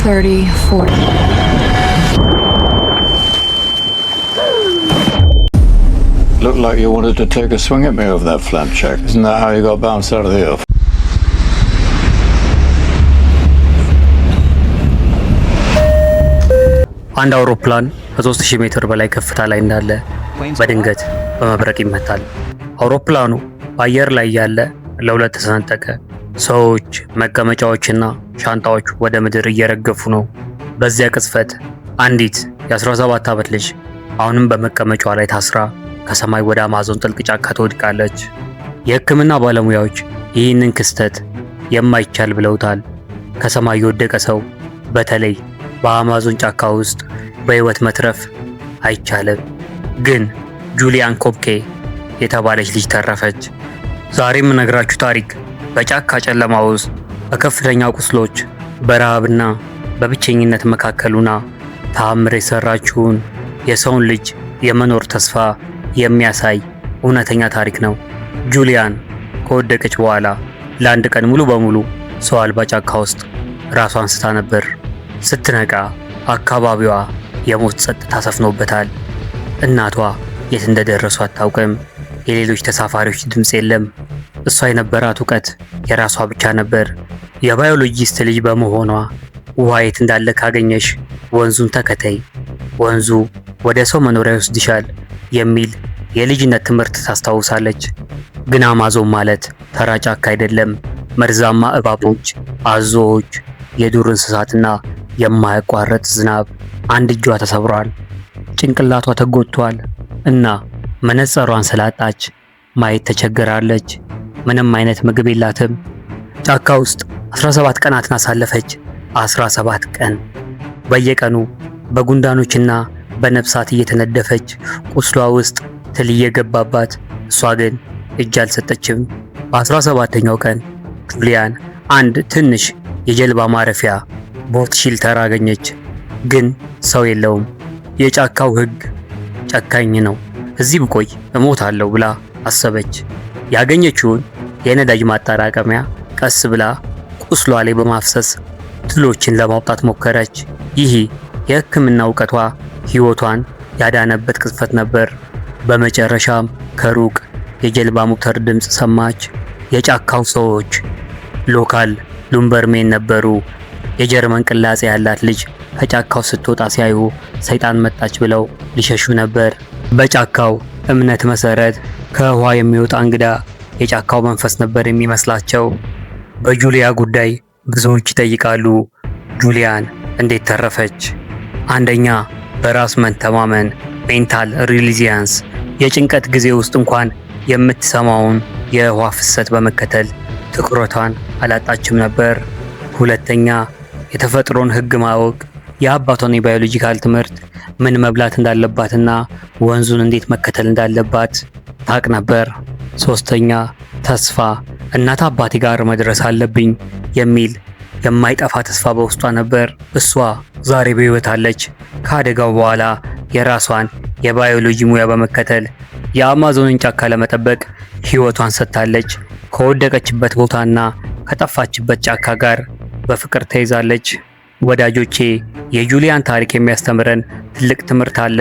30, 40. Looked like you wanted to take a swing at me over that flapjack. Isn't that how you got bounced out of the Air አንድ አውሮፕላን ከ3000 ሜትር በላይ ከፍታ ላይ እንዳለ በድንገት በመብረቅ ይመታል። አውሮፕላኑ በአየር ላይ ያለ ለሁለት ተሰነጠቀ። ሰዎች፣ መቀመጫዎችና ሻንጣዎች ወደ ምድር እየረገፉ ነው። በዚያ ቅጽበት አንዲት የ17 ዓመት ልጅ አሁንም በመቀመጫዋ ላይ ታስራ ከሰማይ ወደ አማዞን ጥልቅ ጫካ ትወድቃለች። የሕክምና ባለሙያዎች ይህንን ክስተት የማይቻል ብለውታል። ከሰማይ የወደቀ ሰው በተለይ በአማዞን ጫካ ውስጥ በሕይወት መትረፍ አይቻልም። ግን ጁሊያን ኮብኬ የተባለች ልጅ ተረፈች። ዛሬ የምነግራችሁ ታሪክ በጫካ ጨለማ ውስጥ በከፍተኛ ቁስሎች፣ በረሃብና በብቸኝነት መካከል ሆና ተአምር የሰራችውን የሰውን ልጅ የመኖር ተስፋ የሚያሳይ እውነተኛ ታሪክ ነው። ጁሊያን ከወደቀች በኋላ ለአንድ ቀን ሙሉ በሙሉ ሰው አልባ ጫካ ውስጥ ራሷን ስታ ነበር። ስትነቃ አካባቢዋ የሞት ጸጥታ ሰፍኖበታል። እናቷ የት እንደደረሱ አታውቅም። የሌሎች ተሳፋሪዎች ድምፅ የለም። እሷ የነበራት እውቀት የራሷ ብቻ ነበር። የባዮሎጂስት ልጅ በመሆኗ ውሃ የት እንዳለ ካገኘሽ ወንዙን ተከተይ፣ ወንዙ ወደ ሰው መኖሪያ ይወስድሻል የሚል የልጅነት ትምህርት ታስታውሳለች። ግን አማዞን ማለት ተራ ጫካ አይደለም። መርዛማ እባቦች፣ አዞዎች፣ የዱር እንስሳትና የማያቋርጥ ዝናብ። አንድ እጇ ተሰብሯል፣ ጭንቅላቷ ተጎድቷል እና መነጽሯን ስላጣች ማየት ተቸግራለች። ምንም አይነት ምግብ የላትም። ጫካ ውስጥ 17 ቀናትን አሳለፈች። 17 ቀን በየቀኑ በጉንዳኖችና በነፍሳት እየተነደፈች ቁስሏ ውስጥ ትል እየገባባት፣ እሷ ግን እጅ አልሰጠችም። በ17ኛው ቀን ጁሊያን አንድ ትንሽ የጀልባ ማረፊያ boat shelter አገኘች። ግን ሰው የለውም። የጫካው ሕግ ጨካኝ ነው። እዚህ ብቆይ እሞታለሁ ብላ አሰበች። ያገኘችውን የነዳጅ ማጠራቀሚያ ቀስ ብላ ቁስሏ ላይ በማፍሰስ ትሎችን ለማውጣት ሞከረች። ይህ የሕክምና እውቀቷ ሕይወቷን ያዳነበት ቅጽበት ነበር። በመጨረሻም ከሩቅ የጀልባ ሞተር ድምፅ ሰማች። የጫካው ሰዎች local lumbermen ነበሩ። የጀርመን ቅላጼ ያላት ልጅ ከጫካው ስትወጣ ሲያዩ ሰይጣን መጣች ብለው ሊሸሹ ነበር። በጫካው እምነት መሰረት ከውሃ የሚወጣ እንግዳ የጫካው መንፈስ ነበር የሚመስላቸው። በጁሊያ ጉዳይ ብዙዎች ይጠይቃሉ። ጁሊያን እንዴት ተረፈች? አንደኛ፣ በራስ መተማመን mental resilience፣ የጭንቀት ጊዜ ውስጥ እንኳን የምትሰማውን የውሃ ፍሰት በመከተል ትኩረቷን አላጣችም ነበር። ሁለተኛ፣ የተፈጥሮን ሕግ ማወቅ፣ የአባቷን የ biological ትምህርት ምን መብላት እንዳለባትና ወንዙን እንዴት መከተል እንዳለባት ታቅ ነበር። ሶስተኛ፣ ተስፋ፣ እናት አባቴ ጋር መድረስ አለብኝ የሚል የማይጠፋ ተስፋ በውስጧ ነበር። እሷ ዛሬ በሕይወት አለች። ከአደጋው በኋላ የራሷን የባዮሎጂ ሙያ በመከተል የአማዞንን ጫካ ለመጠበቅ ሕይወቷን ሰጥታለች። ከወደቀችበት ቦታና ከጠፋችበት ጫካ ጋር በፍቅር ተይዛለች። ወዳጆቼ፣ የጁሊያን ታሪክ የሚያስተምረን ትልቅ ትምህርት አለ።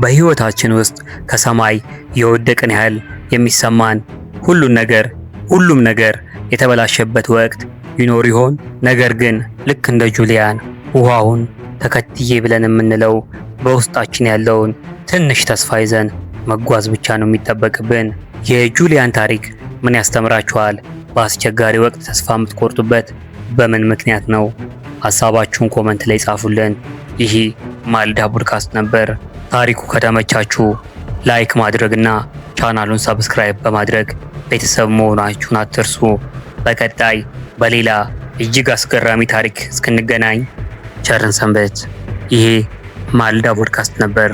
በሕይወታችን ውስጥ ከሰማይ የወደቅን ያህል የሚሰማን ሁሉን ነገር ሁሉም ነገር የተበላሸበት ወቅት ይኖር ይሆን? ነገር ግን ልክ እንደ ጁሊያን ውሃውን ተከትዬ ብለን የምንለው በውስጣችን ያለውን ትንሽ ተስፋ ይዘን መጓዝ ብቻ ነው የሚጠበቅብን። የጁሊያን ታሪክ ምን ያስተምራችኋል? በአስቸጋሪ ወቅት ተስፋ የምትቆርጡበት በምን ምክንያት ነው? ሀሳባችሁን comment ላይ ጻፉልን። ይህ ማለዳ ፖድካስት ነበር። ታሪኩ ከተመቻችሁ like ማድረግና ቻናሉን subscribe በማድረግ ቤተሰብ መሆናችሁን አትርሱ። በቀጣይ በሌላ እጅግ አስገራሚ ታሪክ እስክንገናኝ ቸር እንሰንብት። ይሄ ማለዳ ፖድካስት ነበር።